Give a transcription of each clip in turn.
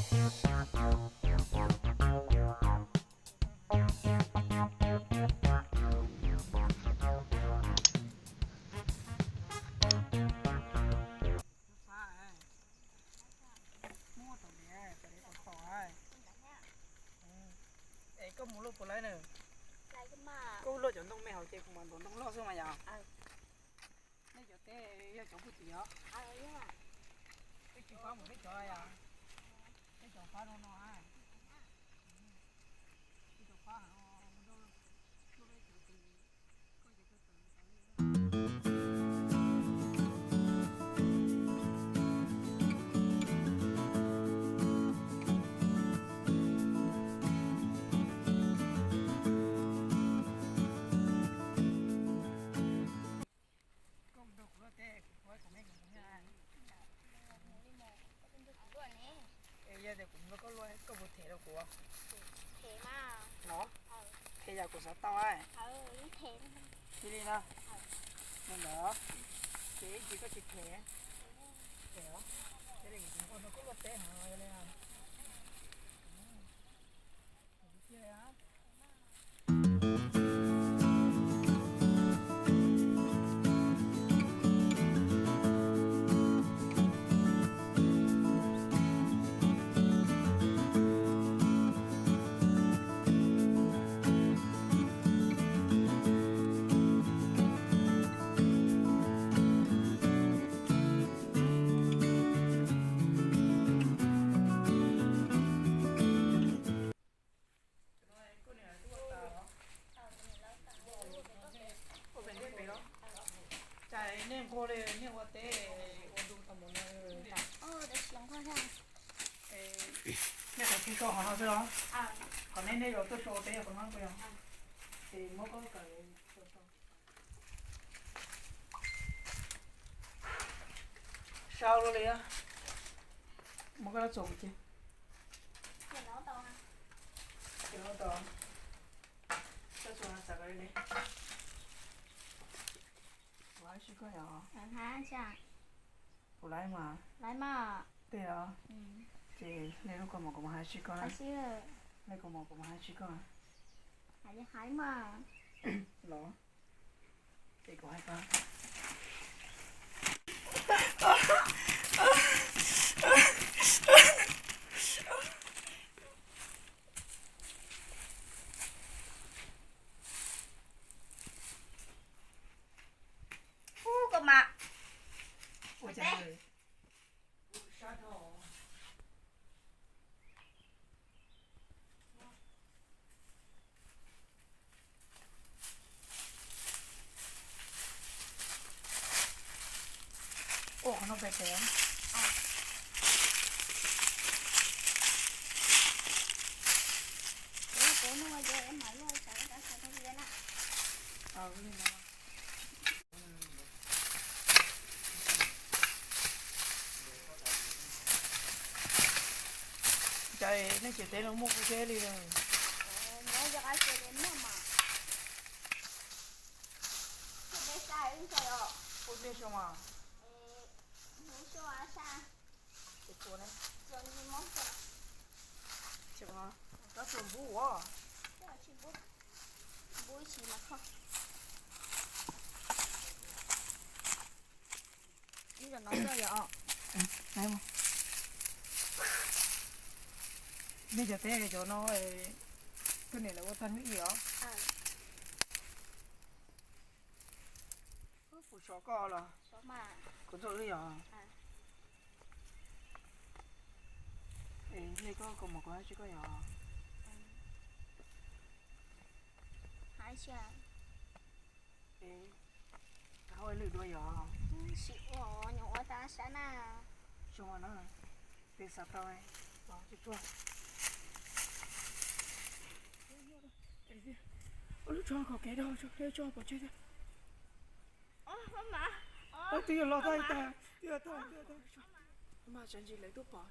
Es koj mus luaj puas laib na? Koj luaj cov ntoo me hauv ces kuv mam ntuav ntoo loj xwb mas yom. Nej cov teb yog cov puag tim os. Twb tsis pab mus peb cov yom. Peb cov pab no no. Peb cov pab no. Koj mus rau kuv luaj teb, kuv ua kuv me kuv mus thiab. Es yog tias kuv mus rau koj luaj, koj puas them rau kuv? Los, them yam kuv xav tau. Cia li na. Li ntawd, ces ib ntsis koj tsis them. Them os. Cia li kuv mus rau koj luaj teb heev li. Cas nej nquag li, nej ua teb ua ntu tau mus no. Nej qhov tsis so qhov no xwb los? Qhov nej nej yuav tuaj so teb qhov no puas yog? Ces muab koj kawm. Sau luaj li. Muab koj txuas kuv cia. Ces no tau, koj txuas xav koj li. Kuv hais tsis koj yog. Kuv laiv mas. Laiv mas. Tej os. Ces nej lub kaus mom kuv mam hais tsis koj na. Nej kaus mom kuv mam hais tsis koj. Hais mas. Los. Ces kuv hais koj. Ub, koj mas. Ua cas? Ua qhov no pem pem. Cas nej tsev teb no muaj kuv thiab li. Ua ntej xyoo as. Kab tsuas npub as. Nej cov teb cov no, koj niam lawv ua tag ib os. Kuv sov koj los? Kuv txog wb yog? Nej koj kaus mom kuv hais tsis koj yog? Hais tsis. Hauj lwm dua yog? Sim ua nyuam ua tau sab na. Zoo na, peb xav tau. Ua lub tso kom kev dog, tso pov tseg thiab. Twb yuav los tag tag, twb yuav tag, twb yuav tag. Mas tsam ntsis lawv tuaj pom,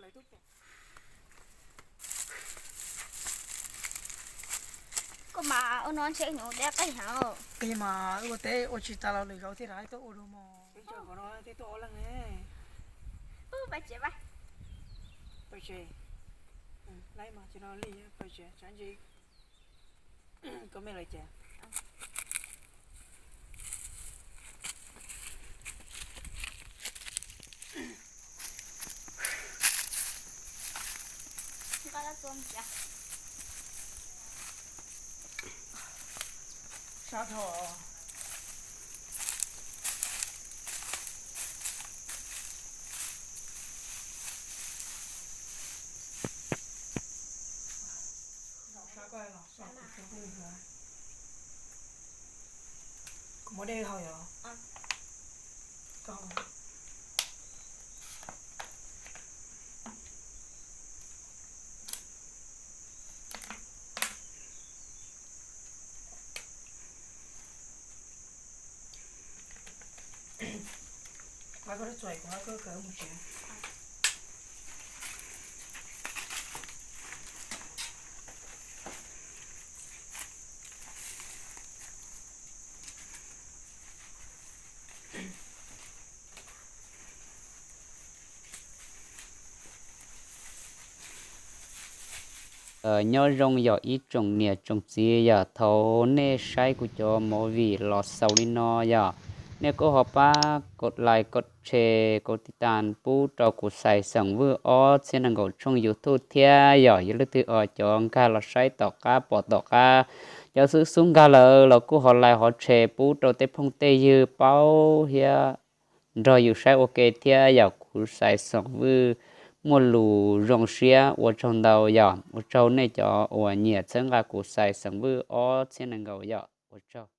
lawv tuaj pom. Koj mas ua no ntshe nyuam deb qis heev. Qis mas ua teb ua tsis tas los lwm zaus thiaj rov tuaj ua dua mos. Peb tuaj ob leeg ne. Ub, peb Pawg tsev, laib mas ces no li pawg tsev, tsam ntsis koj me lawv ces. Sab dhau. Kuv muab dej hau yom. Nyob zoo yog ib tsoom niam tsoom txiv, yog thaum nej saib kuv cov movie los xaus li no yog, nej kuj ho pab kom like, kom share, kom tiv tas pub rau kuv Xais Xeem Vwj ob txhiab nees nkaum tshooj YouTube thiab yog, yog leej twg ho cov nkag los saib tom qab pom tom qab, cov xub xub nkag lawm los kuj ho like ho share pub rau tej phooj tej ywg paub thiab nrog yus saib ua ke thiab yog. Kuv Xais Xeem Vwj muaj lus zoo siab ua tsaug ntau yog, ua tsaug nej cov uas nyiam txhawb nqa kuv Xais Xeem Vwj ob txhiab nees nkaum yog, ua tsaug.